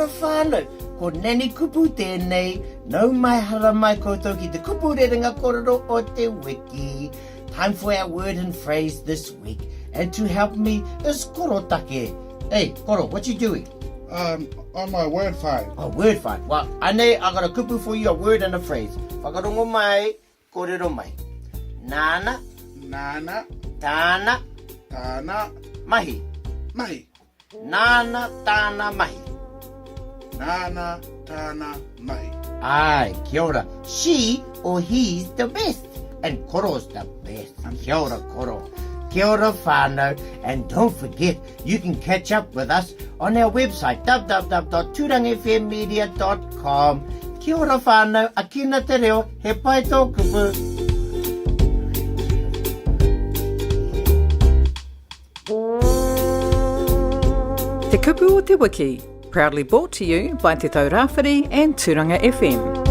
ora whānau, ko Nanny Kupu tēnei, nau mai hara mai koutou ki te kupu rerenga kōrero o te wiki. Time for our word and phrase this week, and to help me is Koro Take. Hey, Koro, what you doing? Um, on my word fight. Oh, word fight. Well, anei, I got a kupu for you, a word and a phrase. Whakarongo mai, kōrero mai. Nāna. Nāna. Tāna. Tāna. Mahi. Mahi. Nāna tāna mahi. Nāna tāna mahi. Āe, kia ora. She or he's the best. And Koro's the best. Kia ora, Koro. Kia ora, whānau. And don't forget, you can catch up with us on our website, www.turangafmmedia.com. Kia ora, whānau. Akina te reo, he pai tō kupu. Te Kupu o te Wiki, proudly brought to you by Te Taurāwhiri and Tūranga FM.